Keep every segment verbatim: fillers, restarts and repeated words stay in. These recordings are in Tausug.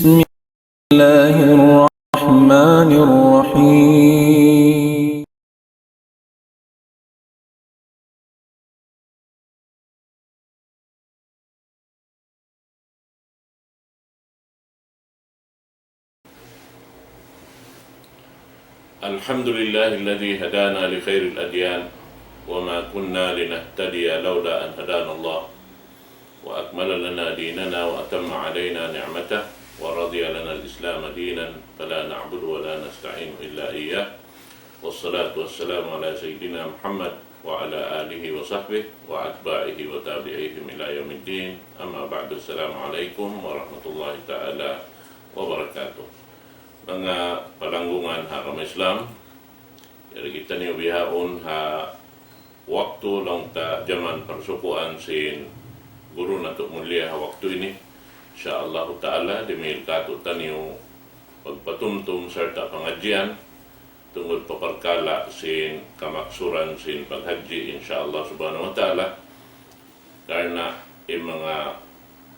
بسم الله الرحمن الرحيم. الحمد لله الذي هدانا لخير الأديان وما كنا لنهتدي لولا أن هدانا الله وأكمل لنا ديننا وأتم علينا نعمته ورضي لنا الإسلام دينا فلا نعبد ولا نستعين إلا إياه. والصلاة والسلام على سيدنا محمد وعلى آله وصحبه وأتباعه وتابعيهم إلى يوم الدين. أما بعد، السلام عليكم ورحمة الله تعالى وبركاته. Manga palanggungan ha agama Islam, yari kitaniyu bihaun ha waktu laung ta jaman parsukuan sin guru natu' mulia ha waktu ini. Insya Allahu Ta'ala, dimihil kātu'niyu pagpatumtum sarta' pangadjian tungud pa parkala' sin kamaksuran sin paghajji, insya Allah Subhanahu wa Ta'ala. Karna' in manga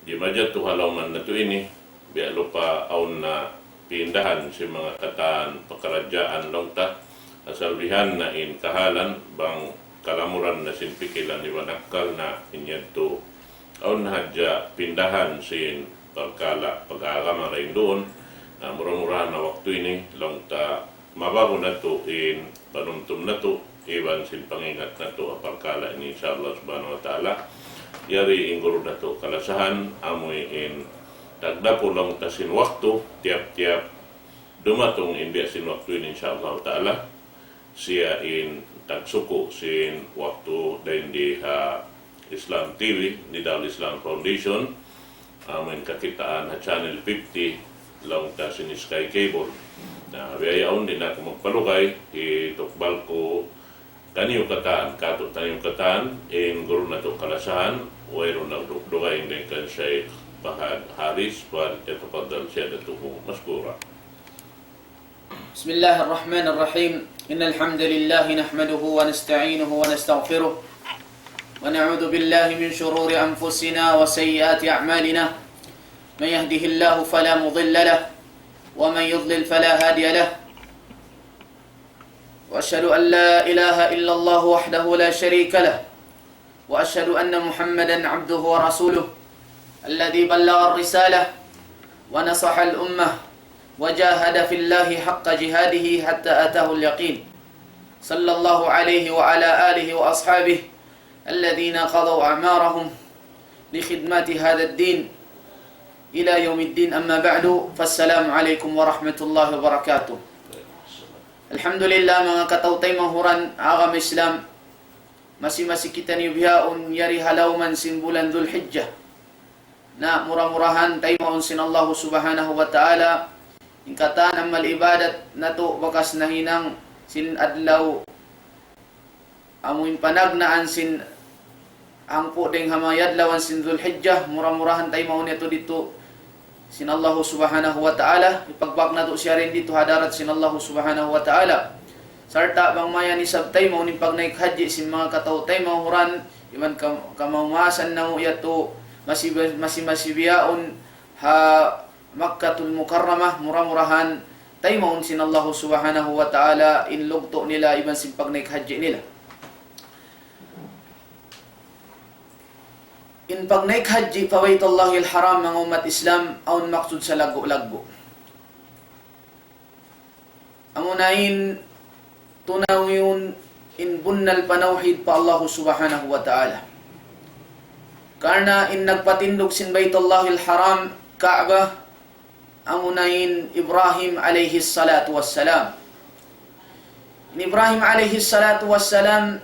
jimajatu ha lawman natu' ini, biya' lupa awn na pindahan sin manga katan pakaradjaan laung ta, asal bihan na in kahalan bang kalamuran na sin pikilan iban akkal na in yadtu awn na hadja pindahan sin parkala' pag-agama dayn duun. Na mura-murahan na waktu ini laung ta mabagu natu' in panumtum natu' iban sin pangingat natu' ha parkala' ini, insya Allah Subhanahu wa Ta'ala. Yari in guru natu' kalasahan, amuin tagdapu laung ta sin waktu, tiyap-tiyap dumatung in biya' sin waktu ini, insya Allah Ta'ala. Siya in tagsuku' sin waktu dayn di ha Islam T V, Nidal Islam Foundation, amuin kakitaan ha Channel fifty, laung ta sin Sky Cable. Na, biya' yaun, di' na aku magpalugay, hitukbal ku kaniyu katan, kātu'niyu katan, in guru natu' kalasahan, wayruun na du-, dugaing dayn kan Sheikh Fahad Haris, فليتفضل سيادته مشكورا. بسم الله الرحمن الرحيم. إن الحمد لله نحمده ونستعينه ونستغفره، ونعوذ بالله من شرور أنفسنا وسيئات أعمالنا. من يهده الله فلا مضل له، ومن يضلل فلا هادي له. وأشهد أن لا إله إلا الله وحده لا شريك له، وأشهد أن محمدا عبده ورسوله الذي بلغ الرسالة ونصح الأمة وجاهد في الله حق جهاده حتى أتاه اليقين، صلى الله عليه وعلى آله وأصحابه الذين قضوا أعمارهم لخدمة هذا الدين إلى يوم الدين، أما بعد، فالسلام عليكم ورحمة الله وبركاته. Alhamdulillah, manga kataw-taymanghuran agama Islam, masi-masi kitaniyu bihaun yari ha lawman sin bulan Dhul Hijjah. Na mura-murahan taymaun sin Allahu Subhanahu wa Ta'ala in katan amal ibadat natu' bakas nahinang sin adlaw amuin panagnaan sin hangpu' dayng ha manga adlawan sin Dhul Hijjah, mura-murahan taymaun yadtu didtu sin Allahu Subhanahu wa Ta'ala, hipagbak natu' siya dayn didtu ha hadarat sin Allahu Subhanahu wa Ta'ala. Sarta' bang maya nisab taymaun in pagnaik hajji sin manga kataw-taymanghuran, iban kam-, kamaumasan namu' yadtu masi-, masi-, masi bihaun ha Makkatul Mukarramah, mura-murahan taymaun sin Allahu Subhanahu wa Ta'ala in lugtu' nila iban sin pagnaik hajji nila. In pagnaik hajji pa Baytullahil Haram, manga ummat Islam, awn maksud salaggu'-laggu'. Amuna in tunawiyun in bunnal panawhid pa Allahu Subhanahu wa Ta'ala. Karna' in nagpatindug sin Baytullahil Haram, Ka'bah, amuna in Ibrahim alayhi salatu wassalam. In Ibrahim alayhi salatu wassalam,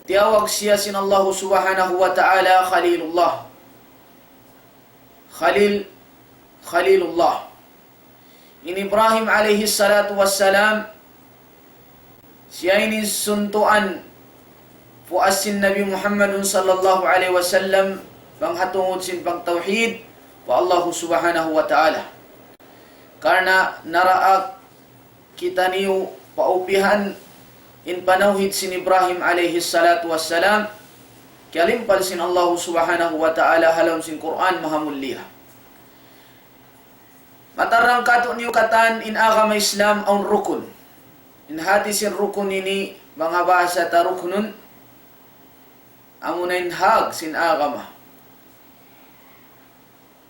tiyawag siya sin Allahu Subhanahu wa Ta'ala Khalilullah. Khalil, Khalilullah. In Ibrahim alayhi salatu wassalam, siya ini suntuan puas sin Nabi Muhammadun sallallahu alayhi wasallam, bang ha tungud sin pagtawhid pa Allahu Subhanahu wa Ta'ala. Karna' naraak kitaniyu paupihan in panawhid sin Ibrahim alayhi salatu wassalam, kiyalimpal sin Allahu Subhanahu wa Ta'ala ha lawm sin Qur'an Mahamulliya. Hangkatu' niyu katan in agama Islam awn rukun. In hati sin rukun ini, manga bahasa ta ruknun, amuna in hag sin agama.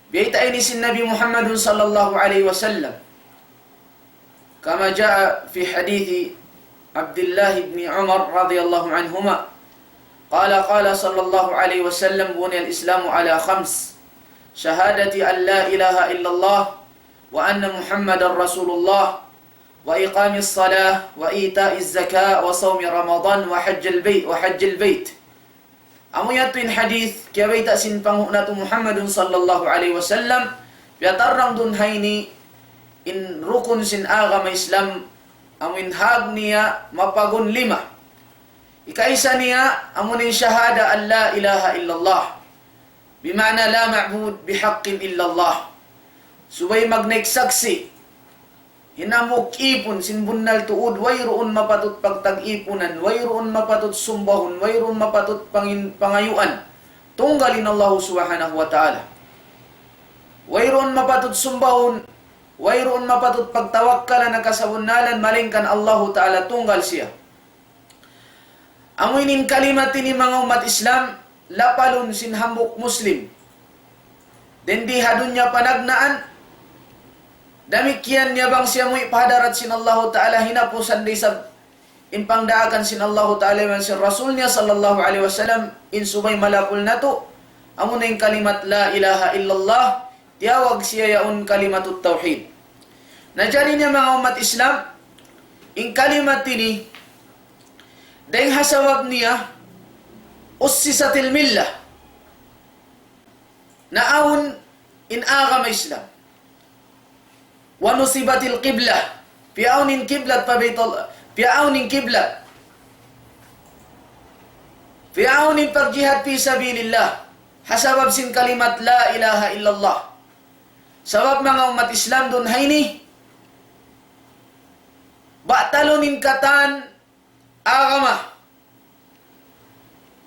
Biyayta' ini sin Nabi Muhammadun sallallahu alayhi wasallam. كما جاء في حديث عبد الله بن عمر رضي الله عنهما قال، قال صلى الله عليه وسلم: بني الإسلام على خمس، شهادة أن لا إله إلا الله وأن محمدا رسول الله وإقام الصلاة وإيتاء الزكاة وصوم رمضان وحج البيت، وحج البيت. Amu yadtu in hadith, kiyabayta' sin panghu' natu' Muhammadun sallallahu alayhi wasallam, piyatarrang duun ha ini in rukun sin agama Islam, amu in hag niya mapagun lima. Ikaisa niya, amu in shahada an la ilaha illallah. Bima'na la ma'bud bihaqqin illallah. Subay magnaik saksi'. Hinamuk ipun sin bunnal tuud, wayruun mapatut pagtag-ipunan, wayruun mapatut sumbahun, wayruun mapatut pangin-, pangayuan. Tunggal in Allahu subhanahu wa ta'ala. Wayruun mapatut sumbahun, wayruun mapatut pagtawakkalan ha kasabunnalan, malaingkan Allahu ta'ala tunggal siya. Amu ini in kalimat ini manga ummat Islam, lapalun sin hambuuk Muslim. Dayn di ha dunya panagnaan, damikkiyan niya bang siya muwi' pa hadarat sin Allahu ta'ala hinapusan da isab in pangdaakan sin Allahu ta'ala iban sin Rasul niya sallallahu alayhi wasallam, in subay malapul natu', amuna in kalimat la ilaha illallah, tiyawag siya yaun kalimatut tawhid. Na jari niya manga ummat Islam, in kalimat ini, dayn ha sabab niya, ussisatil millah, naawn in agama Islam. Wa nusibatil qiblah, piyaawn in kiblat pa Baytul, piyaawn in kiblat. Piyaawn in pagjihad fi sabilillah. Ha sabab sin kalimat la ilaha illallah. Sabab manga ummat Islam duun ha ini, batalun in katan agama.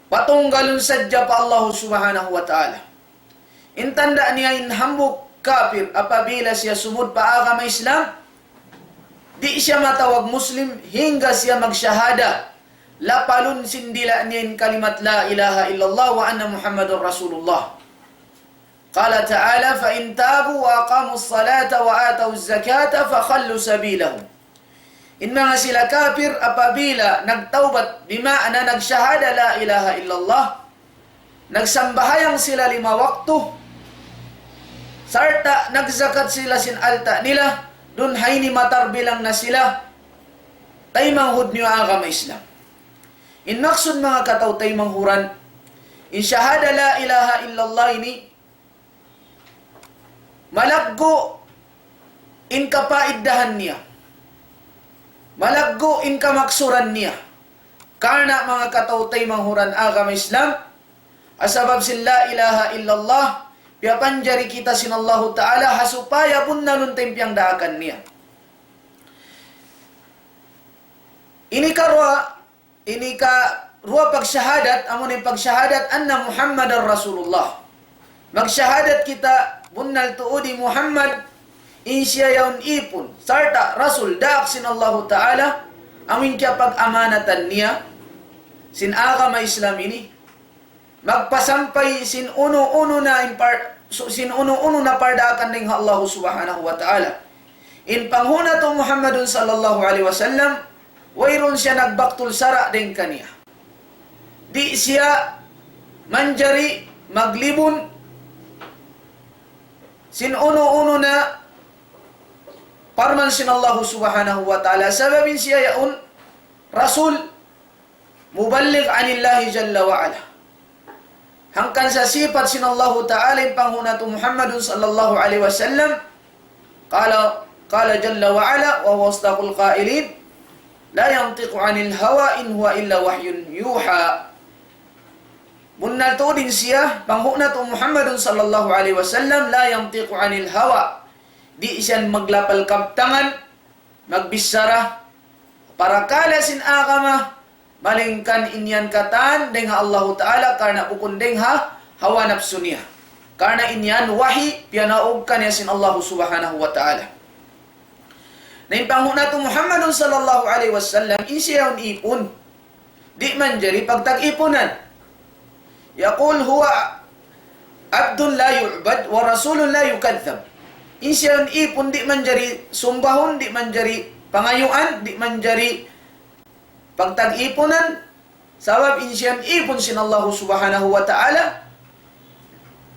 Patunggalun sadja pa Allahu subhanahu wa ta'ala. In tanda' niya in hambuuk kapir apabila siya sumud pa agama Islam, di' siya matawag Muslim hangga siya magshahada. Lapalun sin dila' niya in kalimat la ilaha illallah wa anna Muhammadur Rasulullah. قال تعالى: فإن تابوا وأقاموا الصلاة وآتوا الزكاة فخلوا سبيلهم. In manga sila kapir apabila nagtawbat, bima'na nagshahada la ilaha illallah, nagsambahayang sila lima waktu, sarta' nagzakat sila sin alta' nila, duun ha ini matarbilang na sila, taymanghud niyu agama Islam. In maksud manga kataw-taymanghuran, in shahada la ilaha illallah ini, malaggu' in kapaiddahan niya. Malaggu' in kamaksuran niya. Karna' manga kataw-taymanghuran agama Islam, ha sabab sin la ilaha illallah, piyapanjari kita sin Allahu ta'ala, ha supaya bunnalun ta in piyangdaakan niya. Ini karuwa, ini karuwa pagshahadat, amu in pagshahadat anna Muhammadar Rasulullah. Magshahadat kita bunnal tuud hi Muhammad, in siya yaun ipun, sarta' Rasul, daak sin Allahu ta'ala, amu in kiyapag-amanatan niya, sin agama Islam ini. Magpasampay sin unu-unu na in par-, su-, sin unu-unu na pardaakan dayn ha Allahu subhanahu wa ta'ala. In panghu' natu' Muhammadun sallallahu alayhi wasallam, wayruun siya nagbaktul sara' dayn kaniya. Di' siya manjari maglibun sin unu-unu na parman sin Allahu subhanahu wa ta'ala. Sabab in siya yaun Rasul, muballigh anillahi jalla wa ala. Hangkan sa sipat sin Allahu ta'ala in panghu' natu' Muhammadun sallallahu alayhi wasallam. Qala, qala jalla wa ala, wa huwa asdaqul qailin, la yantiqu anil hawa in huwa illa wahyun yuha. Bunnal tuud in siya, panghu' natu' Muhammadun sallallahu alayhi wasallam, la yantiqu anil hawa. Di' siya maglapal kabtangan, magbichara parakala' sin agama, malaingkan in yan katan dayn ha Allahu ta'ala, karna' bukun dayn ha hawa napsu niya. Karna' in yan wahi, piyanaug kaniya sin Allahu subhanahu wa ta'ala. Na in panghu' natu' Muhammadun sallallahu alayhi wasallam, in siya yaun ipun. Di' manjari pagtag-ipunan. يقول هو عبد لا يعبد ورسول لا يكذب. In siya yaun ipun, di' manjari sumbahun, di' manjari pangayuan, di' manjari pagtag-ipunan, sabab in siya yaun ipun sin Allahu Subhanahu wa Ta'ala.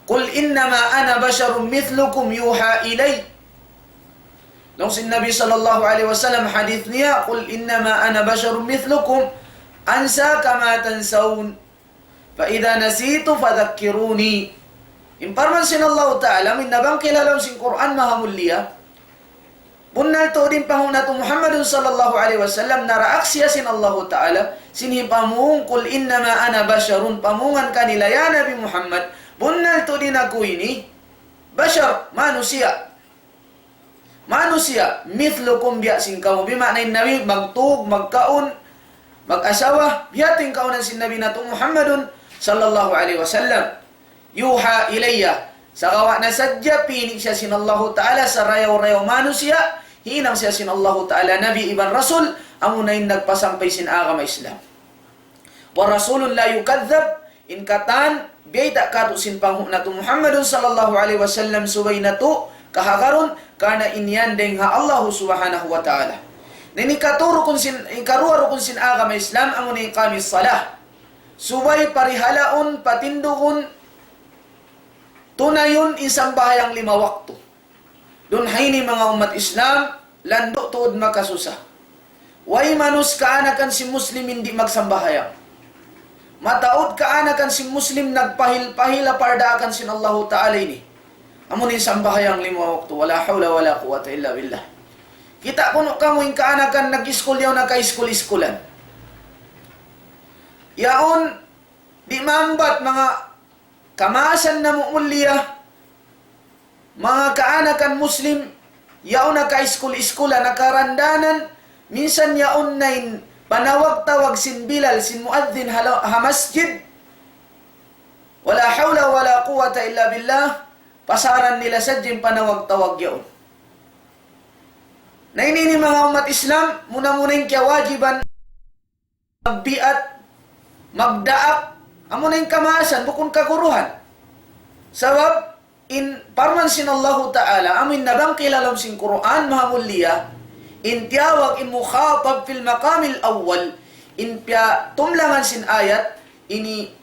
قل إنما أنا بشر مثلكم يوحى إلي. Laung sin Nabi sallallahu alayhi wasallam hadith niya, قل إنما أنا بشر مثلكم أنسى كما تنسون فإذا نسيت فذكروني. In parman sin Allahu Ta'ala, amu in nabangkil ha lawm sin Qur'an maha mulia, bunnal tuud in panghu' natu' Muhammadun sallallahu alayhi wasallam, naraak siya sin Allahu Ta'ala, sin hipamung, قل إنما أنا بشر, pamungan kanila, ya Nabi Muhammad, bunnal tuud in aku ini, bashar, manusiya'. Manusiya', مثلكم, biya' sin kamu. Bima'na in Nabi, magtug, magkaun, mag-asawa, biya' ha yan in kaunan sin Nabi natu' Muhammadun sallallahu alayhi wasallam. يوحى إلي. Sagawa' na sadja pini' siya sin Allahu Ta'ala sarayaw-rayaw manusiya', hinang siya sin Allahu Ta'ala Nabi iban Rasul, amuna in nagpasampay sin agama Islam. ورسول لا يكذب, in katan, biyayta' katu' sin panghu' natu' Muhammadun sallallahu alayhi wasallam subay natu' kahagarun, karna' in yan dayng ha Allahu Subhanahu wa Ta'ala. Na in hikatu rukun sin, hikaruwa rukun sin agama Islam, amuna in إقام الصلاة. Subay parihalaun, patindugun, tunayun in sambahayang lima waktu. Duun ha ini manga ummat Islam, landu' tuud makasusa. Way manus kaanakan sin Muslim in di' magsambahayang. Mataud kaanakan sin Muslim nagpahil-pahil ha pardaakan sin Allahu Ta'ala ini. Amu in sambahayang lima waktu, ولا حول ولا قوة إلا بالله. Kita' kunu' kamu in kaanakan nag-iskul yaun ha kaiskul-iskulan. Yaun, di' maambat manga kamaasan namu' mulia, manga kaanakan Muslim, yaun ha kaiskul-iskulan, ha karandanan, minsan yaun na in panawag-tawag sin Bilal, sin muadhin ha la-, ha masjid, ولا حول ولا قوة إلا بالله, pasaran nila sadja in panawag-tawag yaun. Na ini, ini manga ummat Islam, muna-muna in kiyawajiban magbiat, magdaak, amuna in kamaasan, bukun kaguruhan. Sabab, in parman sin Allahu Ta'ala, amu in nabangkil ha lawm sin Qur'an maha mulia, in tiyawag in مخاطب في المقام الأول, in piyatumlangan sin ayat, ini,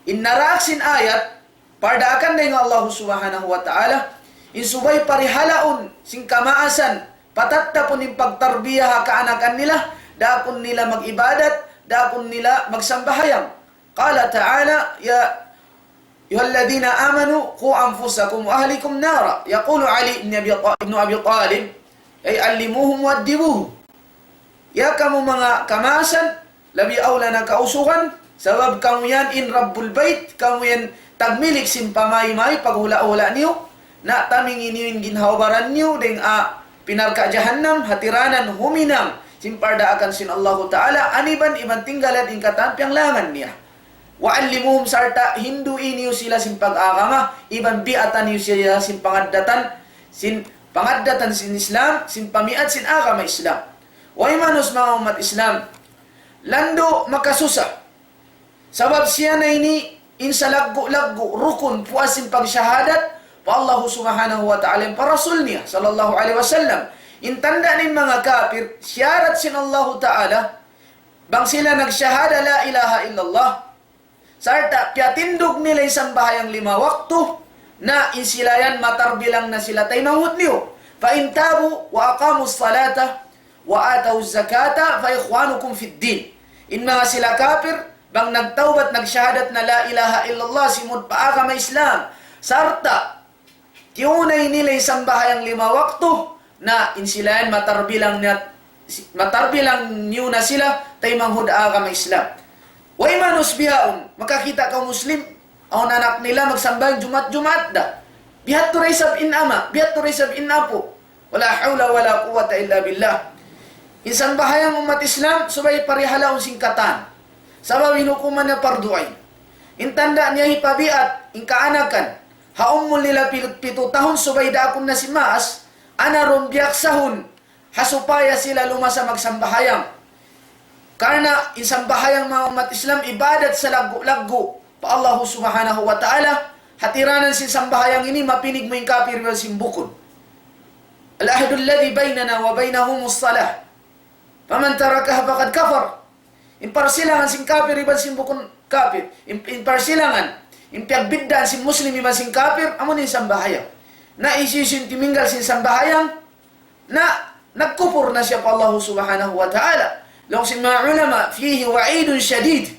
in naraak sin ayat, pardaakan dayng ha Allahu Subhanahu wa Ta'ala, in subay parihalaun sin kamaasan, patattapun in pagtarbiya ha kaanakan nila, daakun nila mag-ibadat, daakun nila magsambahayang. قال تعالى: يا أيها الذين آمنوا قوا أنفسكم وأهليكم نارا. يقول علي بن أبي ط-، بن أبي طالب: أي علموهم وأدبوهم. Ya kamu manga kamaasan, labi awla na kausugan, sabab kamu yan in Rabbul Bayt, kamu yan tagmilik sin pamay-may, paghula'-hula' niyu, na tamingi niyu in ginhawa-baran niyu dayng ha api narka' jahannam, hatiranan huminang sin pardaakan sin Allahu Ta'ala, aniban iban tinggalan in katan piyanglangan niya. وعلموهم, sarta' hindui niyu sila sin pag-agama, iban biatan niyu sila sin pangaddatan, sin pangaddatan sin Islam, sin pamiat sin agama Islam. Way manus manga ummat Islam, landu' makasusa. Sabab siya na ini in salaggu'-laggu' rukun puas sin pagshahadat pa Allahu Subhanahu wa Ta'ala, pa Rasul niya sallallahu alayhi wasallam. In tanda' in manga kapir, siyarat sin Allahu Ta'ala, bang sila nagshahadat la ilaha illallah, sarta' piyatindug nila in sambahayang lima waktu, na in sila yan matarbilang na sila taymanghud niyu. فإن تابوا وأقاموا الصلاة وآتوا الزكاة فإخوانكم في الدين. In manga sila kapir, bang nagtawbat, nagshahadat na la ilaha illallah, simud pa agama Islam, sarta' tiyunay nila in sambahayang lima waktu, na in sila yan matarbilang niya, matarbilang niyu na sila taymanghud agama Islam. Way manus bihaun, makakita' kaw Muslim, awn anak nila magsambahayang Jumaat-Jumaat da. Biya' hādtu da isab in ama', biya' hādtu da isab in apu'. ولا حول ولا قوة إلا بالله. In sambahayang ummat Islam, subay parihalaun sin katan. Sabab in hukuman niya pardu ain. In tanda' niya hipabiat, in kaanakan, ha umul nila pil-, pitu tahun subay daakun na sin maas, ana run biyaksahun, ha supaya sila lumasa magsambahayang. Karna' in sambahayang, manga ummat Islam, ibadat salaggu'-laggu' pa Allahu Subhanahu wa Ta'ala, hatiranan sin sambahayang ini mapinig mu in kapir iban sin bukun. العهد الذي بيننا وبينهم الصلاة فمن تركها فقد كفر. In parsilangan sin kapir iban sin bukun kapir. In, in parsilangan, in piyagbiddaan sin Muslim iban sin kapir, amu in sambahayang. Na hisiyu-siyu in timinggal sin sambahayang, na nagkupur na siya pa Allahu Subhanahu wa Ta'ala. Laung sin manga ulama, فيه وعيد شديد.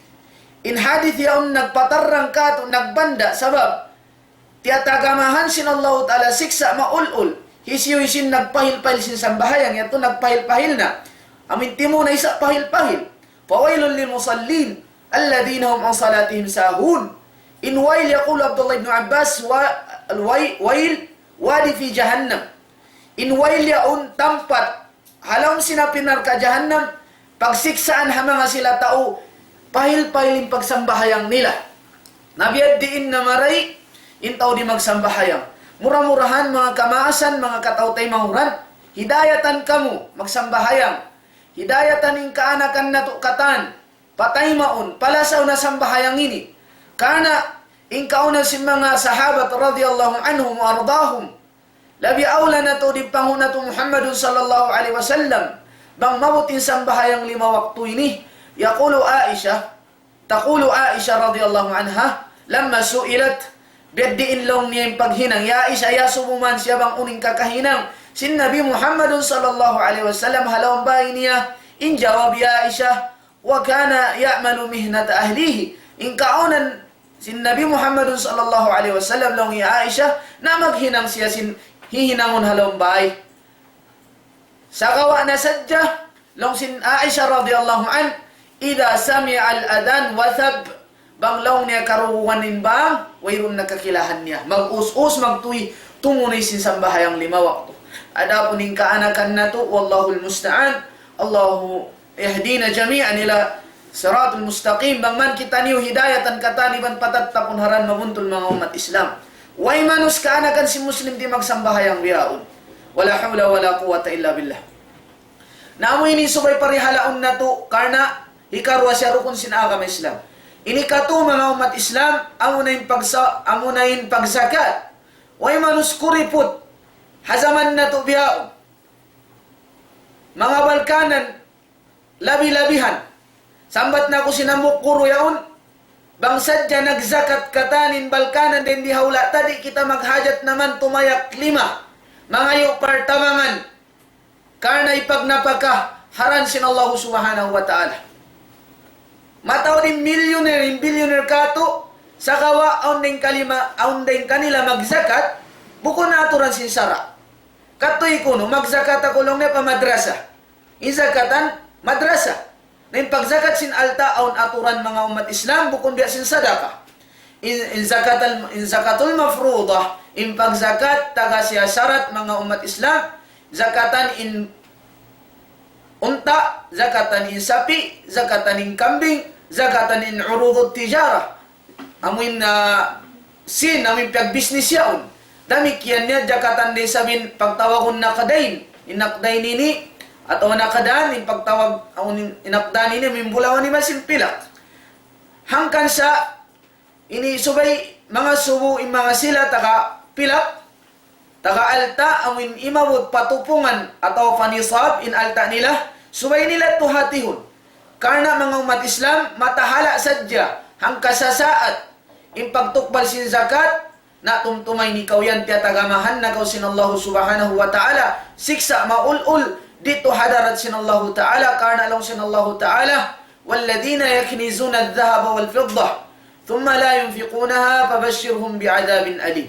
In hadith yaun nagpatarrang kātu', nagbanda', sabab tiyatagamahan sin Allahu Ta'ala siksa' maul-ul. Hisiyu-siyu in nagpahil-pahil sin sambahayang, yadtu nagpahil-pahil na. Amu in timuna isa pahil-pahil. فويل للمصلين الذين هم عن صلاتهم ساهون. In wail, يقول عبد الله بن عباس, wa-, al-way-, wail wadi fi jahannam. In wail yaun tampat ha lawm sin api narka' jahannam, pagsiksaan ha manga sila tau pahil-pahil in pagsambahayang nila. Na biya' diin na marayaw in tau di' magsambahayang. Mura-murahan, manga kamaasan, manga kataymanghuran, hidayatan kamu magsambahayang. Hidayatan in kaanakan natu' katan, pataymaun, palasaun ha sambahayang ini. Karna' in kaawnan sin manga sahabat radiyallahu anhum wa ardahum, labi awla natu' di' panghu' natu' Muhammadun sallallahu alayhi wasallam, bang maabut in sambahayang lima waktu ini. يقول عائشة، تقول عائشة رضي الله عنها لما سئلت, biya' diin laung niya in paghinang, ya Aisha, iyasubu man siya bang unu in kakahinang sin Nabi Muhammadun sallallahu alayhi wasallam ha lawm bāy niya. In jawab hi Aisha, وكان يعمل مهنة أهله. In kaawnan sin Nabi Muhammadun sallallahu alayhi wasallam, laung hi Aisha, na maghinang siya sin hihinangun ha lawm bāy. Sagawa' na sadja, laung sin Aisha radiyallahu anha, إذا سمع الأذان وثب. Bang laung niya karuguan in bang, wayruun na kakilahan niya. Mag-us-us, magtuy, tumunay sin sambahayang lima waktu. Adapun in kaanakan natu', والله المستعان, Allahu يهدينا جميعا إلى الصراط المستقيم. Bang man kitaniyu hidayatan katan iban patattapun ha dan mabuntul, manga ummat Islam. Way manus kaanakan sin Muslim di' magsambahayang bihaun. ولا حول ولا قوة إلا بالله. Na amu ini subay parihalaun natu', karna' hikaruwa siya rukun sin agama Islam. Ini katu', manga ummat Islam, amu na in pagsa-, amu na in pagzakat. Way manus kuriput ha jaman natu' bihaun. Manga Balkanan, labi-labihan. Sambat na aku sin hambuuk guru yaun, bang sadja nagzakat katan in Balkanan dayn di ha hula' ta, di' kita maghajat na man tumayak lima, mangayu' partabangan, karna' ipagnapaka ha dan sin Allahu Subhanahu wa Ta'ala. Mataud in millionaire, in billionaire katu', sagawa' awn da in kalima, awn da in kanila magzakat, bukun aturan sin sara'. Katu' kunu', magzakat aku laung niya pa madrasa. In zakatan madrasa. Na in pagzakat sin alta' awn aturan, manga ummat Islam, bukun biya' sin sadaka. In, in zakat al-, in zakatul mafruḍah, in pagzakat taga siya sarat, manga ummat Islam, zakatan in unta', zakatan in sapi', zakatan in kambing, zakatan in uruḍut tijarah. Amu in, ah, sin, amu in piyagbisnis yaun. Damikkiyan niya zakatan da isab in pagtawagun naqdayn. In naqdayn ini, atawa naqdan, in pagtawag, amu in, in naqdan ini, amu in bulawan iban sin pilak. Hangkan sa, ini subay mangasubu in manga sila taga pilak, taga alta', amu in imabut pa tupungan atawa pa nisab in alta' nila, subay nila tuhatihun. Karna' manga ummat Islam, matahala' sadja, hangka sasaat, in pagtukbal sin zakat, na tumtuma in ikaw yan, tiyatagamahan na kaw sin Allahu Subhanahu wa Ta'ala siksa' maul-ul didtu ha hadarat sin Allahu Ta'ala, karna' laung sin Allahu Ta'ala, والذين يكنزون الذهب والفضة ثم لا ينفقونها فبشرهم بعذاب أليم.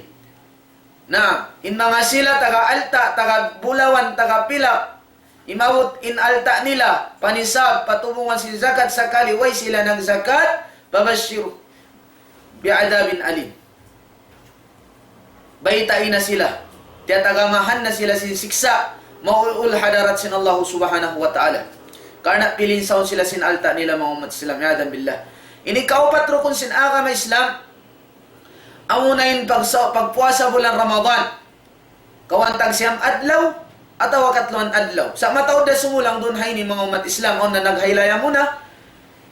Na, in manga sila taga alta', taga bulawan, taga pilak, imabut in alta' nila pa nisab, pa tupungan sin zakat, sakali way sila nagzakat, فبشرهم بعذاب أليم. Baytai na sila, tiyatagamahan na sila sin siksa' maul-ul ha hadarat sin Allahu Subhanahu wa Ta'ala. Karna' pilinsaun sila sin alta' nila, manga ummat Islam, عياذا بالله. Ini kaupat rukun sin agama Islam, amuna in pagsa-, pagpuasa bulan Ramadan. Kawhaan tag siyam adlaw, atawa katluan adlaw. Sa' mataud da sumulang duun ha ini manga ummat Islam, awn na naghaylaya muna.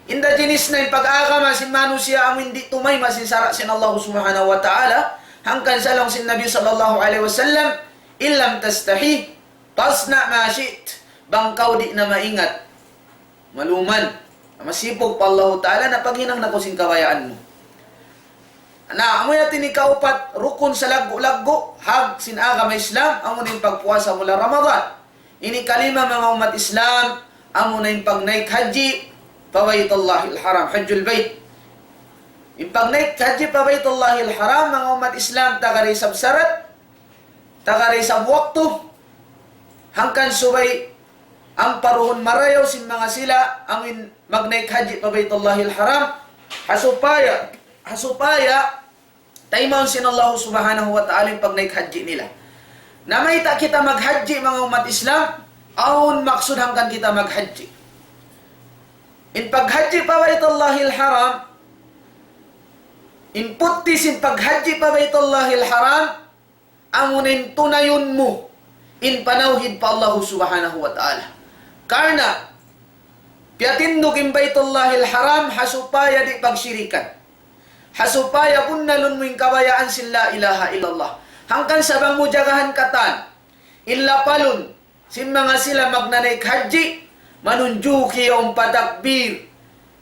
Inda jinis na in pag-agama sin manusiya' amu in di' tumayma' sin sara' sin Allah Subhanahu wa Ta'ala. Hangkan sa laung sin Nabi sallallahu alayhi wasallam, "إن لم تستحي فاصنع ما شئت." Bang kaw di' na maingat, maluman, masipug pa Allahu Ta'ala na paghinang na kaw sin kabayaan mu. Na, amu yadtu in kaupat rukun salaggu'-laggu' hag sin agama Islam, amu na in pagpuasa bulan Ramadan. Ini kalima manga ummat Islam, amu na in pagnaik hajji pa Baytullahil Haram, Hajjul Bayt. In pagnaik hajji pa Baytullahil Haram, manga ummat Islam, taga da isab sarat, taga da isab waktu, hangkan subay ampa duun marayaw sin manga sila amuin magnaik hajji pa Baytullahil Haram, ha supaya, ha supaya taymaun sin Allah Subhanahu wa Ta'ala in pagnaik hajji nila. Na mayta' kita maghajji, manga ummat Islam, awn maksud hangkan kita maghajji. In paghajji pa Baytullahil Haram, in putti sin paghajji pa Baytullahil Haram, amu na in tunayun mu in panawhid pa Allahu Subhanahu wa Ta'ala. Karna' piyatindug in Baytullahil Haram ha supaya di' pagsirikan. Ha supaya bunnalun mu in kabayaan sin la ilaha illallah. Hangkan sa bang mu jagahan katan, in lapalun sin manga sila magnanaik hajji, manunjuki yaun pa takbir.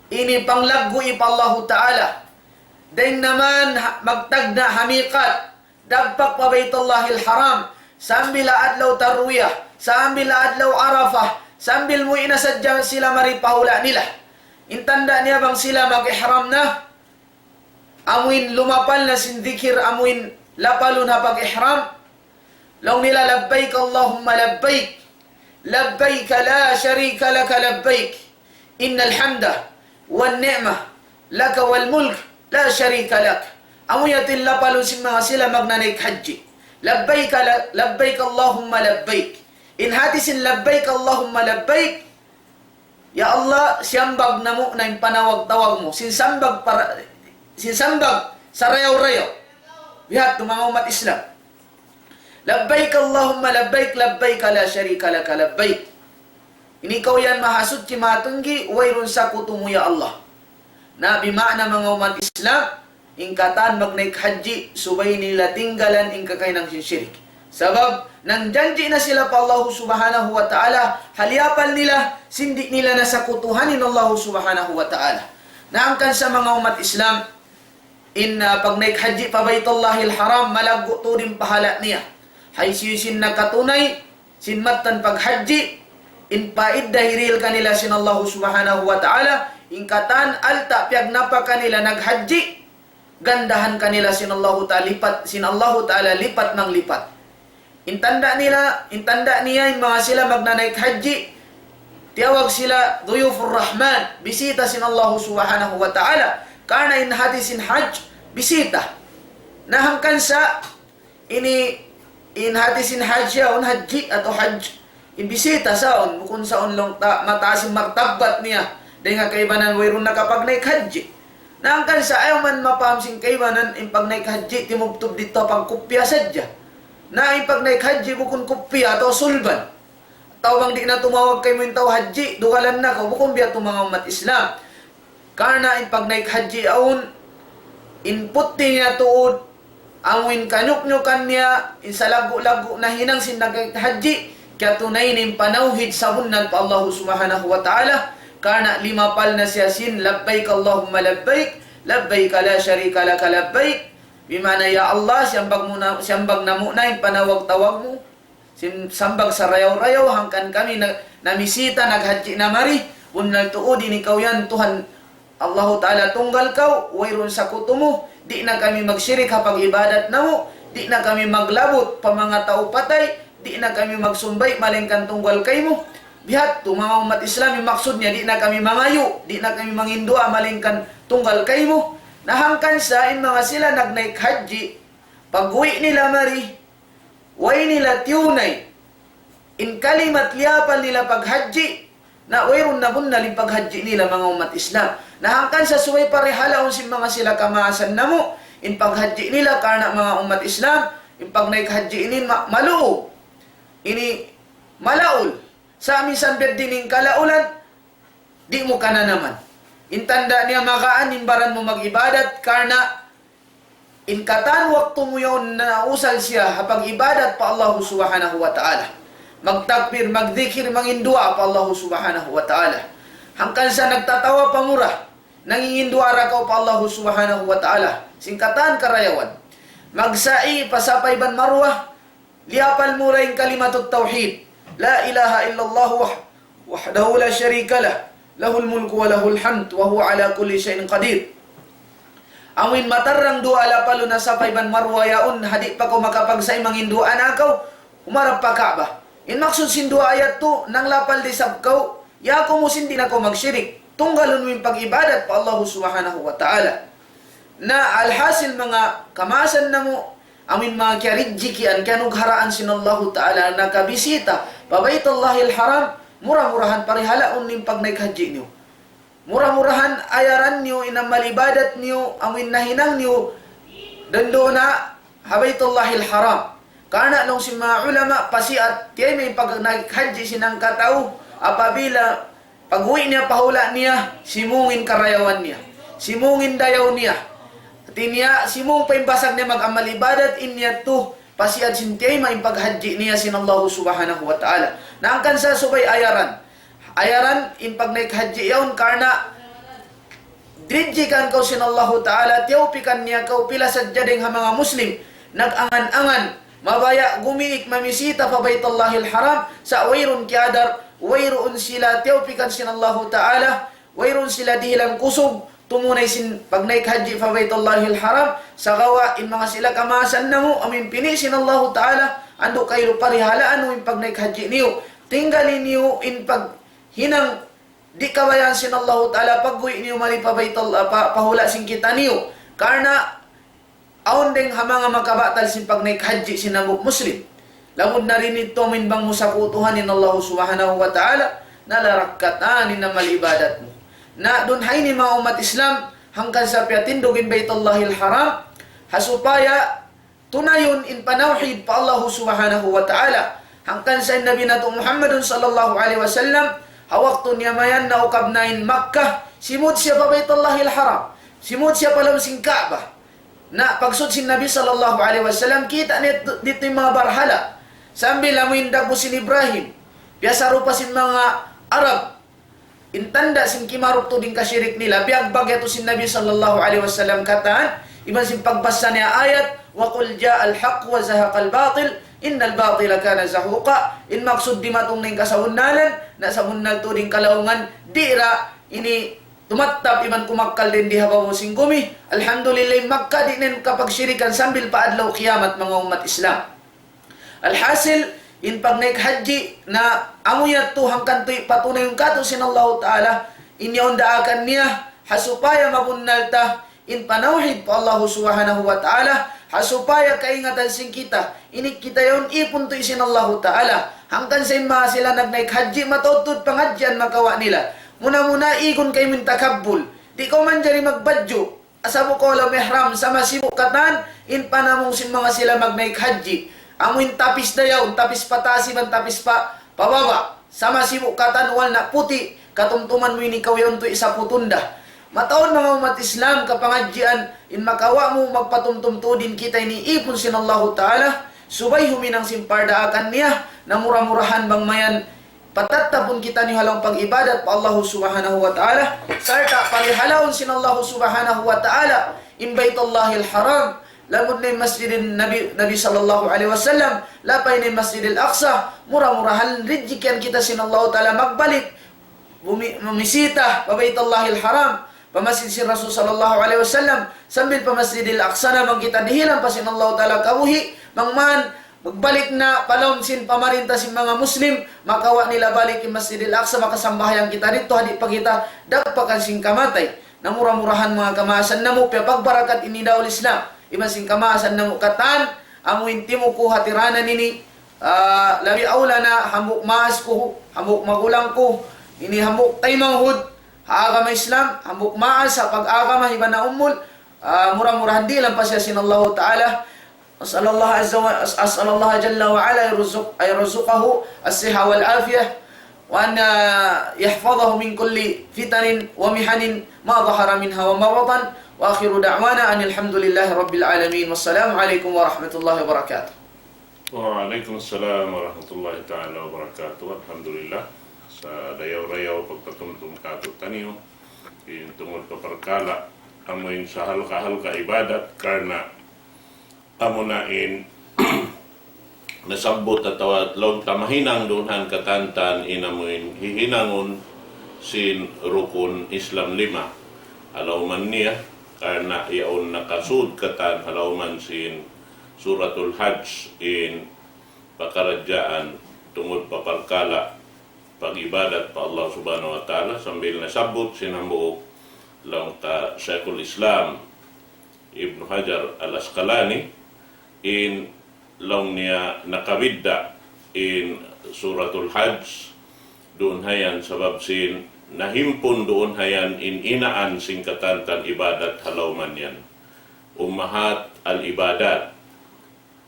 Ini panglaggu' pa Allahu Ta'ala. Dayng naman ha-, magtagna' ha miqat, dagpak pa Baytullahil Haram, sambil adlaw tarwiyah, sambil adlaw Arafah, sambil muwi' na sadja sila mari pa hula' nila. In tanda' niya bang sila mag-ihram na, amuin lumapal na sin dhikir, amuin lapalun ha pag-ihram. Laung nila, "لبيك اللهم لبيك، لبيك لا شريك لك لبيك، إن الحمد والنعمة لك والملك لا شريك لك." Amu yadtu in lapalun sin manga sila magnanaik hajji. "لبيك ل-، لبيك اللهم لبيك." In hati sin "لبيك اللهم لبيك", "Ya Allah, siyambag namu' na in panawag-tawag mu." Sin sambag para, sin sambag sarayaw-rayaw. Biya' ha yadtu manga ummat Islam. "لبيك اللهم لبيك، لبيك لا شريك لك لبيك." Ini kaw yan Mahasuchi, Mahatinggi, wayruun sakutu mu, ya Allah. Na, bima'na manga ummat Islam, in katan magnaik hajji, subay nila tinggalan in kakahinang sin shirik. Sabab, nangjanji' na sila pa Allahu Subhanahu wa Ta'ala, ha liyapal nila, sin di' nila na sakutuhan in Allahu Subhanahu wa Ta'ala. Na hangkan sa manga ummat Islam, in, ah, pagnaik hajji pa Baytullahil Haram, malaggu' tuud in pahala' niya. Hisiyu-siyu in nakatunay sin mattan paghajji, in paidda hirihil kanila sin Allahu Subhanahu wa Ta'ala, in katan alta' piyagnapaka nila naghajji, gandahan kanila sin Allahu Ta'ala lipat, sin Allahu Ta'ala lipat manglipat. In tanda' nila, in tanda' niya, in manga sila magnanaik hajji, tiyawag sila ضيوف الرحمن, bisita sin Allahu Subhanahu wa Ta'ala. Karna' in hati sin hajj, bisita. Na hangkan sa ini, in hati sin hajj yaun, hajji atawa hajj, in bisita sa yaun, bukun sa yaun laung ta-, mataas in martabat niya. Dayn ha kaibanan wayruun nakapagnaik hajji. Na hangkan sa ayaw man mapaham sin kaibanan, in pagnaik hajji, timubtub didtu ha pagkupya sadja. Na in pagnaik hajji, bukun kupya atawa sulban. Tau bang di' na tumawag kaymu in tau hajji, dugalan na kaw, bukun biya' ha yadtu manga ummat Islam. Karna' in pagnaik hajji yaun, in putti niya tuud, amu in kanyuknyukan niya, in salaggu'-laggu' nahinang sin naghajji, kiyatunay niya in panawhid sabunnal pa Allahu Subhanahu wa Ta'ala, karna' limapal na siya sin, "لبيك اللهم لبيك، لبيك لا شريك لك لبيك." Bima'na, "Ya Allah, siyambag mu na, siyambag namu' na in panawag-tawag mu." Sin sambag sarayaw-rayaw, hangkan kami na, namisita, naghajji na mari, bunnal tuud in ikaw yan, Tuhan Allahu Ta'ala tunggal kaw, wayruun sakutu mu, di' na kami magsirik ha pag-ibadat namu', di' na kami maglabut pa manga tau patay, di' na kami magsumbay' malaingkan tunggal kaymu. Biya' ha yadtu, manga ummat Islam, in maksud niya, di' na kami mangayu', di' na kami manginduwaa malaingkan tunggal kaymu. Na hangkan sa in manga sila nagnaik hajji, pag-uwi' nila mari, way nila tiyunay in kalimat liyapal nila paghajji, na wayruun na bunnal in paghajji nila, manga ummat Islam. Na hangkan sa subay parihalaun sin manga sila kamaasan namu', in paghajji nila karna' manga ummat Islam, in pagnaik hajji ini ma-, maluug. Ini malaul. Sa' minsan biya' diin in kalaulan, di' mu kananaman. In tanda' niya magaan in baran mu mag-ibadat karna' in katan waktu mu yaun nausal siya ha pag-ibadat pa Allahu Subhanahu wa Ta'ala. Magtakbir, magdikir, manginduwaa pa Allahu Subhanahu wa Ta'ala. Hangkan sa nagtatawa pa mu ra, nanginginduwaa ra kaw pa Allahu Subhanahu wa Ta'ala. Sin katan karayawan. Magsa'i pa Safa iban Marwa, liyapal mu ra in kalimatut tawhid. لا إله إلا الله وح-، وحده لا شريك له، له الملك وله الحمد وهو على كل شيء قدير. Amuin matarrang duwa lapalun ha Safa iban Marwa yaun, ha di' pa kaw makapagsa'i manginduwaa na kaw, humarap pa Ka'bah. In maksud sin duwa ayat tu, nanglapal da isab kaw, ya kaw mu sin di' na kaw magsirik. Tunggalun mu in pag-ibadat pa Allahu Subhanahu wa Ta'ala. Na alhasil manga kamaasan namu', amuin manga kiyarijjikian, kiyanugharaan sin Allahu Ta'ala, nakabisita pa Baytullahil Haram, mura-murahan parihalaun in pagnaik hajji niyu. Mura-murahan ayaran niyu in amal ibadat niyu, amuin nahinang niyu, dandu na ha Baytullahil Haram. Karna' laung sin manga ulama, pasiat, tiyayma in pagnaik hajji sin hangkatau, apabila pag-uwi' niya pa hula' niya, simūng in karayawan niya. Simūng in dayaw niya. Hāti niya, simūng pa in basag niya mag-amal ibadat, in niya tu, pasiat sin tiyayma in paghajji niya sin Allahu Subhanahu wa Ta'ala. Na hangkan sa subay ayaran. Ayaran in pagnaik hajji yaun karna' dirijjikan kaw sin Allahu Ta'ala, tiyawpikan niya kaw pila sadja dayng ha manga Muslim, nag-angan-angan, mabaya' gumiik mamisita pa Baytullahil Haram, sa' wayruun kiyadar, wayruun sila tiyawpikan sin Allahu Ta'ala, wayruun sila dihilan kusug, tumunay sin pagnaik hajji pa Baytullahil Haram, sagawa' in manga sila kamaasan namu', amuin pini' sin Allahu Ta'ala, andu' kailu parihalaan mu in pagnaik hajji niyu, tinggali niyu in paghinang di' kabayaan sin Allahu Ta'ala, pag-uwi' niyu mari pa Baytullah, pa, pa hula' sin kitaniyu. Karna' awn dayng ha manga makabatal sin pagnaik hajji sin hambuuk Muslim. Lamud na rin itu amuin bang mu sakutuhan in Allahu Subhanahu wa Ta'ala, na larakatan in amal ibadat mu. Na duun ha ini manga ummat Islam, hangkan sa piyatindug in Baytullahil Haram, ha supaya tunayun in panawhid pa Allahu Subhanahu wa Ta'ala. Hangkan sa in Nabi natu' Muhammadun sallallahu alayhi wasallam, ha waktu niya mayan naukab na in Makkah, simud siya pa Baytullahil Haram, simud siya pa lawm sin Ka'bah. Na pagsud sin Nabi sallallahu alayhi wasallam, kita' niya tu-, didtu in manga barhala'. Sambil amuin dagbus sin Ibrahim, biya' sarupa sin manga Arab. In tanda' sin kimaruk tuud in kasirik nila, biyagbag yadtu sin Nabi sallallahu alayhi wasallam katan, iban sin pagbasa niya ayat, وقل جاء الحق وزهق الباطل إن الباطل كان زهوقا. In maksud dimatung na in kasabunnalan, na sabunnal tuud in kalaungan, di' ra ini tumattap iban kumakkal dayn di ha babaw sin gumi. Alhamdulillah, in Makkah di' na in kapagsirikan sambil pa adlaw kiyamat, manga ummat Islam. Alhasil, in pagnaik hajji na amu yadtu hangkan tuud patunayun katu' sin Allahu Ta'ala, in yaun daakan niya, ha supaya mabunnal ta in panawhid pa Allahu Subhanahu wa Ta'ala, ha supaya kaingatan sin kita, ini kita yaun ipun tuud sin Allahu Ta'ala. Hangkan sa in manga sila nagnaik hajji, mataud tuud pangadjian makawa' nila. Muna-muna igun kaymu in takabbul. Di' kaw manjari magbadju'. Asabu kaw laung ihram, sama sibu' katan, in panamung sin manga sila magnaik hajji. Amu in tapis dayaw, tapis pataas iban tapis pa, pababa'. Sama sibu' katan, wala' na puti', katumtuman mu ini kaw yaun tuud isa putunda. Mataud manga ummat Islam kapangadjian, in makawa' mu magpatumtum tuud in kita ini ipun sin Allahu Ta'ala, subay huminang sin pardaakan niya, na mura-murahan bang mayan patattapun kitaniyu ha lawm pag-ibadat pa Allahu Subhanahu wa Ta'ala, sarta' parihalaun sin Allahu Subhanahu wa Ta'ala in Baytullahil Haram, lamud na in Masjidin Nabi, Nabi sallallahu alayhi wasallam, lapay na in Masjidil Aqsa, mura-murahan rijjikian kita sin Allahu Ta'ala magbalik, bumi-, mumisita pa Baytullahil Haram, pa masjid sin Rasul sallallahu alayhi wasallam, sambil pa Masjidil Aqsa na bang kita dihilan pa sin Allahu Ta'ala kabuhi', bang man magbalik na pa lawm sin pamarinta sin manga Muslim, makawa' nila balik in Masjidil Aqsa, makasambahayang kita didtu, ha di' pa kita dagpakan sin kamatay. Na mura-murahan manga kamaasan namu', piyapagbarakat ini daul Islam, iban sin kamaasan namu' katan, amu in timuku ha tiranan ini, ah, labi awla na hambuuk maas ku, hambuuk magulang ku, ini hambuuk taymanghud ha agama Islam, hambuuk maas ha pag-agama iban ha umul, ah, mura-murahan dihilan pa siya sin Allahu Ta'ala, أسأل الله عز و... أسأل الله جل وعلا يرزق... أن يرزقه الصحة والعافية، وأن يحفظه من كل فتن ومحن ما ظهر منها وما بطن. وآخر دعوانا أن الحمد لله رب العالمين. والسلام عليكم ورحمة الله وبركاته. وعليكم السلام ورحمة الله تعالى وبركاته. الحمد لله. Sa dayaw-dayaw pagpatumtum kātu'niyu in tungud pa parkala' amu in sahalga'-halga' ibadat, karna' amuna in nasabbut atawa laung ta mahinang duun ha katan-katan in amu in hihinangun sin rukun Islam lima. Ha lawm niya, karna' yaun nakasud katan ha lawm sin Suratul Hajj in pakaradjaan tungud pa parkala' pag-ibadat pa Allah Subhanahu wa Ta'ala, sambil nasabbut sin hambuuk laung ta Shaykhul Islam Ibnu Hajar Al-Asqalani, in laung niya nakabidda' in Suratul Hajj duun hayan, sabab sin nahimpun duun hayan in inaan sin katan-katan ibadat ha lawm yan. Ummahat al-ibadat,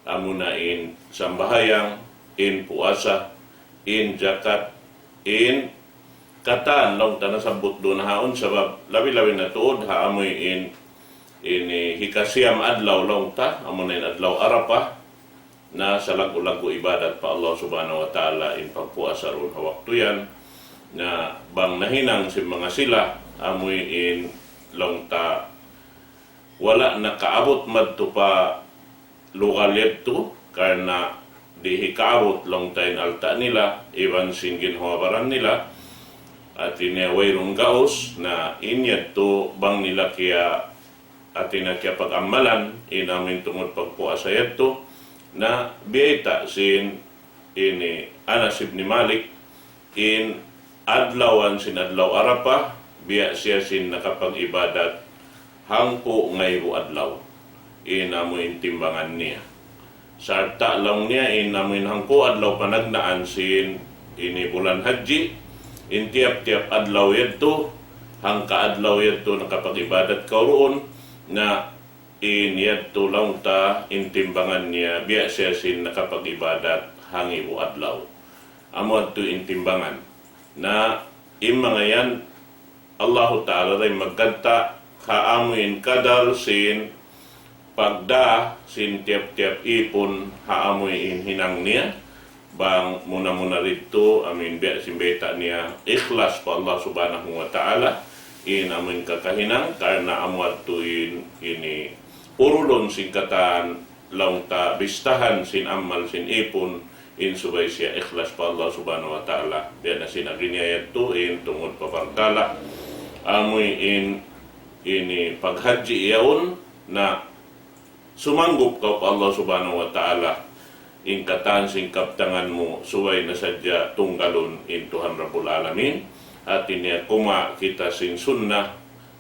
amuna in sambahayang, in puasa, in jakat, in katan laung ta nasabbut duun haun, sabab labi-labi na tuud ha amuin ini hikasiyam adlaw laung ta, amuna in adlaw Arafah, na salaggu'-laggu' ibadat pa Allah Subhanahu wa Ta'ala in pagpuasa duun ha waktu yan, na bang nahinang sin manga sila, amuin laung ta wala' nakaabut madtu pa lugal yadtu, karna' di' hikaabut laung ta in alta' nila, iban sin ginhawa-baran nila, hati niya wayruun gaus, na in yadtu bang nila kiya-, hati niya kiyapag-ammalan, in amuin tungud pagpuasa yadtu, na biyayta' sin ini Anas ibn Malik, in adlawan sin adlaw Arafah, biya' siya sin nakapag-ibadat hangpu' ngaibu adlaw. In amuin timbangan niya. Sarta' laung niya in amuin hangpu' adlaw panagnaan sin ini bulan Hajji, in tiyap-tiyap adlaw yadtu, hangka adlaw yadtu nakapag-ibadat kaw duun, na in yadtu laung ta in timbangan niya biya' siya sin nakapag-ibadat hangibu adlaw. Amu yadtu in timbangan. Na in manga yan, Allahu Ta'ala da in magganta' ha amuin kadar sin pagdā sin tiyap-tiyap īpun ha amuin hinang niya. Bang muna-muna didtu, amuin biya' sin bayta' niya, ikhlas pa Allah Subhanahu wa Ta'ala in amuin kakahinang, karna' amu yadtu in ini urulun sin katan laung ta bistahan sin amal sin īpun, in subay siya ikhlas pa Allah Subhanahu wa Ta'ala. Biya' na sin agi niya yadtu in tungud pa parkala' amuin ini paghajji yaun, na sumanggup kaw pa Allah Subhanahu wa Ta'ala, in katan sin kabtangan mu, subay na sadja tunggalun in Tuhan Rabbul Alamin. Hati niya kumawa' kita sin sunnah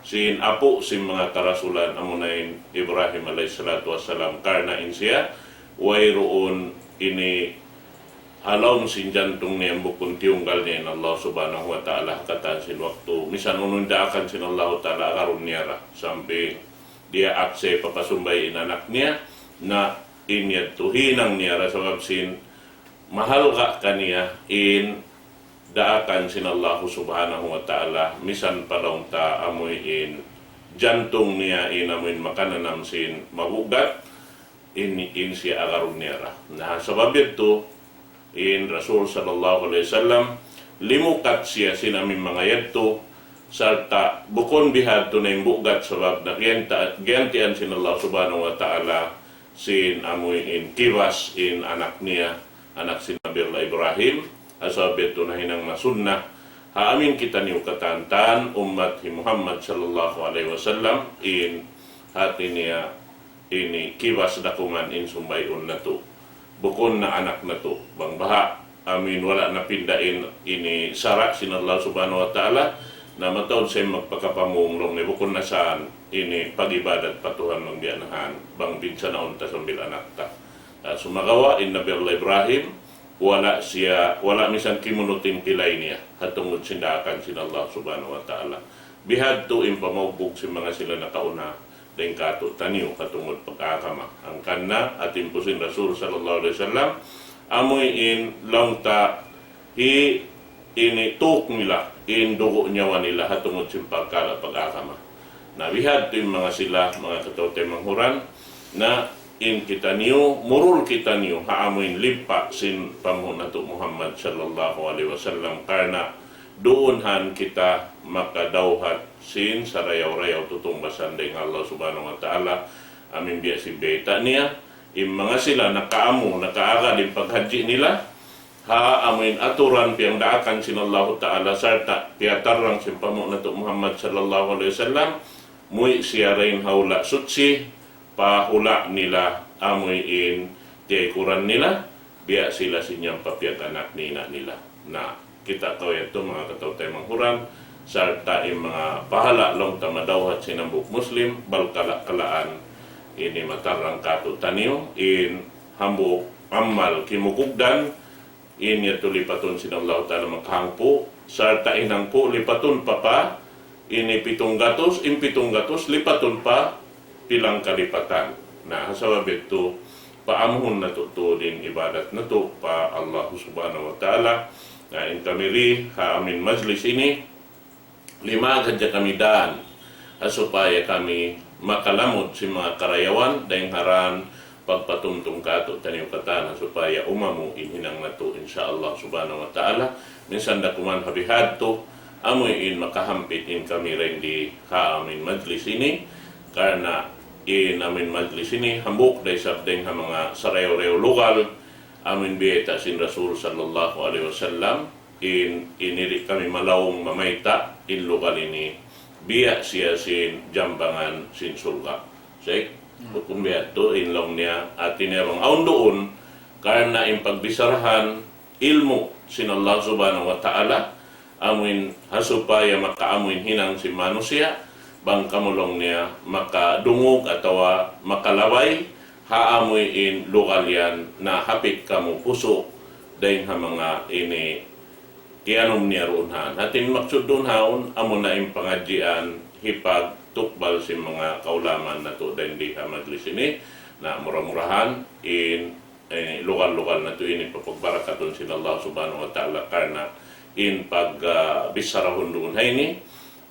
sin apu' sin manga karasulan, amuna in Ibrahim alayhi salatu wassalam, karna' in siya wayruun ini ha lawm sin jantung niya bukun tiyunggal niya in Allah Subhanahu wa Ta'ala ha katan sin waktu. Misan unu in daakan sin Allahu Ta'ala, agarun niya ra, sampay diyaak siya hipapasumbay in anak niya, na in yadtu hinang niya ra sabab sin mahalga' kaniya in daakan sin Allahu Subhanahu wa Ta'ala, misan pa laung ta amuin jantung niya in amuin makananam sin mabugat, in, in siya agarun niya ra. Na sabab yadtu, in Rasul sallallahu alayhi wasallam, limukat siya sin amuin manga yadtu, sarta' bukun bihadtu na in bugat, sabab na giyanta-, giyantian sin Allah Subhanahu wa Ta'ala sin amuin kibas in anak niya, anak sin Nabi Allah Ibrahim, ha sabab yadtu nahinang na sunnah ha amuin kitaniyu katan-katan ummat hi Muhammad sallallahu alayhi wasallam, in hati niya ini kibas dakuman in sumbay'un natu'. Bukun na anak natu'. Bang baha' amuin wala' napinda in ini sara' sin Allah Subhanahu wa Ta'ala, na mataud sa in magpakapamung laung niya, bukun na sa ini pag-ibadat pa Tuhan laung biya' na yan, bang binsanaun ta sambil anak ta. Ah, sumagawa' in Nabi Allah Ibrahim, wala' siya, wala' misan kimunut in pilay niya, ha tungud sin daakan sin Allah Subhanahu wa Ta'ala. Bihadtu in pamaugbug sin manga sila nakauna, dayn kātu'niyu ha tungud pag-agama. Hangkan na ha timpu sin Rasul sallallahu alayhi wasallam, amuin laung ta hi ini tuk nila, in dugu' nyawa nila ha tungud sin pagkala pag-agama. Na bihadtu in manga sila, manga kataw-taymanghuran, na in kitaniyu, murul kitaniyu ha amuin limpa sin panghu' natu' Muhammad sallallahu alayhi wasallam, karna' duun han kita makadawhat sin sarayaw-rayaw tutungbasan dayn ha Allah Subhanahu wa Ta'ala, amuin biya' sin bayta' niya, in manga sila nakaamu, nakaagad in paghadji nila, ha amuin aturan piyangdaakan sin Allahu Ta'ala sarta' piyatarrang sin panghu' natu' Muhammad sallallahu alayhi wasallam, muwi' siya dayn ha hula' suchi, pa hula' nila amuin tiyaykuran nila, biya' sila sin yan pa piyag-anak nina' nila. Na, kita' kaw yadtu manga kataw-taymanghuran, sarta' in manga pahala' laung ta madawhat sin hambuuk Muslim, bal kala-kalaan ini matarrang kātu'niyu, in hambuuk amal kimugugdan, in yadtu lipatun sin Allahu Ta'ala makahangpu', sarta' in hangpu' lipatun pa pa, ini pitung gatus, in pitung gatus lipatun pa pilang kalipatan. Na, ha sabab yadtu, paamuhun natu' tuud in ibadat natu' pa Allah Subhanahu wa Ta'ala. Na, in kami di ha amuin majlis ini, limag hadja kami dān, ha supaya kami makalamud sin manga karayawan, dayn ha dān pagpatumtum kātu'niyu katan, ha supaya umamu in hinang natu', insya Allah Subhanahu wa Ta'ala. Minsan da kuman ha bihadtu, amuin makahampit in kami dayn di ha amuin majlis ini, karna' in amuin majlis ini, hambuuk da isab dayn ha manga sarayaw-rayaw lugal, amuin biyayta' sin Rasul sallallahu alayhi wasallam, in, ini di' kami malaung mamayta' in lugal ini, biya' siya sin jambangan sin surga'. Sik, hukum biya' tu, in laung niya, hati niya bang awn duun, karna' in pagbisarahan, ilmu' sin Allah Subhanahu wa Ta'ala, amuin ha supaya makaamuin hinang sin manusiya', bang kamu laung niya makadungug atawa makalabay, ha amuin lugal yan na hapit kamu pusu' dayn ha manga ini kiyanum niya duun han. Hati in maksud duun haun, amuna in pangadjian hipagtukbal sin manga kaulamaan natu' dayn di ha majlis ini. Na mura-murahan in, eh, lugal-lugal natu' ini papagbarakatun sin Allah Subhanahu wa Ta'ala karna' in pag, ah, bisarahun duun ha ini,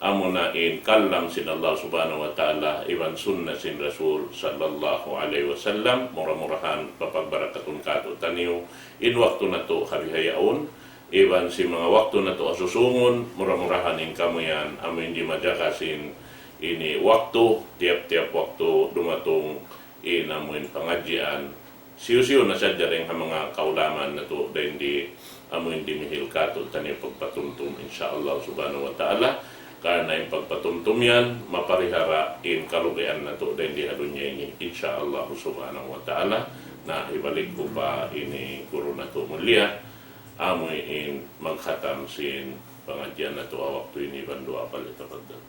amuna in kalam sin Allah Subhanahu wa Ta'ala, iban sunnah sin Rasul sallallahu alayhi wasallam, mura-murahan papagbarakatun kātu'niyu in waktu natu' ha bihaun, iban sin manga waktu natu' ha susungun, mura-murahan in kamu yan, amuin di' majaga sin ini waktu, tiyap-tiyap waktu dumatung in amuin pangadjian, siyu-siyu na sadja dayn ha manga kaulamaan natu' dayn di amuin dimihil kātu'niyu pagpatumtum, insya Allah Subhanahu wa Ta'ala. Karna' in pagpatumtum yan, maparihara in kalugian natu' dayn di ha dunya ini, insya Allah Subhanahu wa Ta'ala. Na, hibalik ku pa ini guru natu' mulia, amuin magkhatam sin pangadjian natu' ha waktu ini, iban duwaa, falyatafaddal.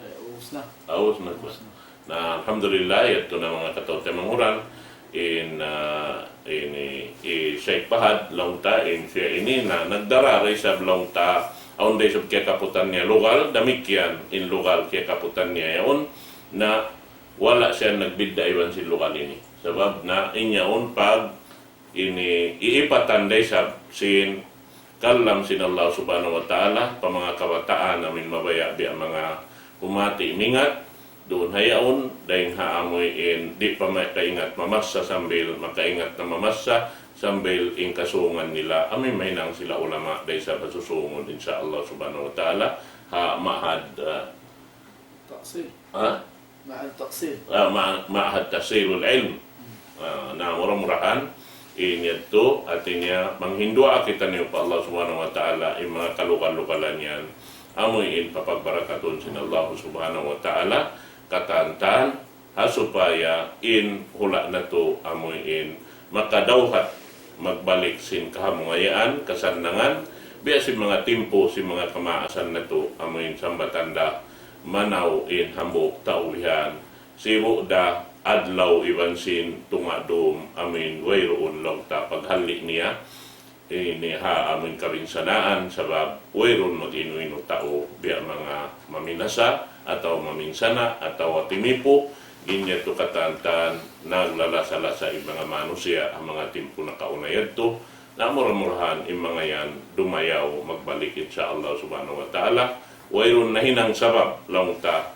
Eh, ubus na. Ah, ubus na. Ubus na. Na, alhamdulillah, yadtu na manga kataw-taymanghuran. In, ah, ini, hi Sheikh Fahad, laung ta, in siya ini, na, nagdara da isab laung ta, awn da isab kiyakaputan niya lugal, damikkiyan in lugal kiyakaputan niya yaun, na wala' siya nagbidda' iban sin lugal ini. Sabab na, in yaun pag ini iipatan da isab sin kalam sin Allah Subhanahu wa Ta'ala pa manga kabataan amuin mabaya' biya' manga humati mingat duun ha yaun, dayn ha amuin di' pa makaingat mamassa sambil makaingat na mamassa sambil in kasungan nila amuin mahinang sila ulama da isab ha susungun, insya Allah Subhanahu wa Ta'ala, ha ma'had, ah, Tahsil. Ha? Ma'had tahsil. Ah, ma-, ma'had tahsilul ilm. Ah, na mura-murahan, in yadtu, hati niya, manghinduwaa kitaniyu pa Allah Subhanahu wa Ta'ala, in manga kalugal-lugalan yan, amuin papagbarakatun sin Allah Subhanahu wa Ta'ala, katan-katan, ha supaya in hula' natu' amuin makadawhat magbalik sin kahamungayaan, kasannangan, biya' sin manga timpu, sin manga kamaasan natu', amuin sambatan da, manaw in hambuuk tau bihan, sibu' da adlaw iban sin tunga' dum, amuin wayruun laung ta paghali' niya. Ini ha amun kabinsanaan, sabab wayruun mag-inu-inu tau, biya' manga maminasa, atawa maminsana, atawa timipu, in yadtu katan-katan, naglalasa-lasa in manga manusiya', ha manga timpu nakauna yadtu, na mura-murahan, in manga yan, dumayaw, magbalik, insya Allah subhanahu wa ta'ala, wayruun nahinang sabab, laung ta,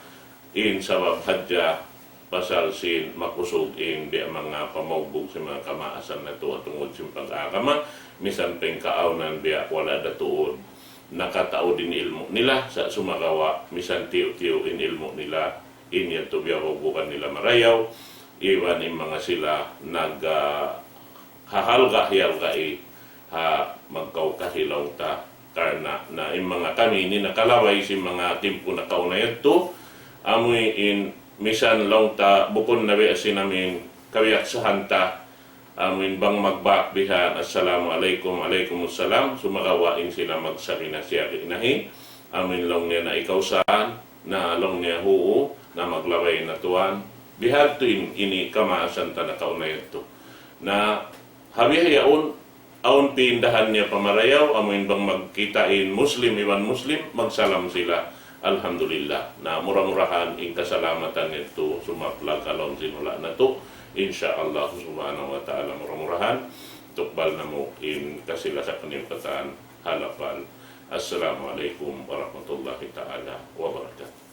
in sabab hadja, pasal sin makusug in biya' manga pamaugbug sin manga kamaasan natu' tungud sin pag-agama, misan pa in kaawnan biya' wala' da tuud nakataud in ilmu' nila, sa' sumagawa', misan tiyu'-tiyu' in ilmu' nila, in yadtu biya' baubukan nila marayaw, iban in manga sila nag, ah, hahalga'-hihalga'i ha magkaw kahilaw ta. Karna' na in manga kami ini nakalabay sin manga timpu nakauna yadtu, amuin misan laung ta bukun na biya' sin amin kabiyaksahan ta, amuin bang magbak bihan, "Assalamu alaykum, alaykumussalam," sumagawa' in sila magsabi na siya kinahi, amuin laung niya na ikaw saan, na laung niya huu, na maglabay na tuwan. Bihadtu in, ini kamaasan ta nakauna yadtu. Na ha bihaun, awn piindahan niya pamarayaw, amuin bang magkita' in Muslim iban Muslim, magsalam sila. Alhamdulillah. Na mura-murahan in kasalamatan yadtu sumaplag ha lawm sin hula' natu'. Insya Allah subhanahu wa ta'ala mura-murahan tukbal namu' in kasilasakan niyu katan ha lapal. Assalamu alaykum warahmatullahi ta'ala wabarakatuh.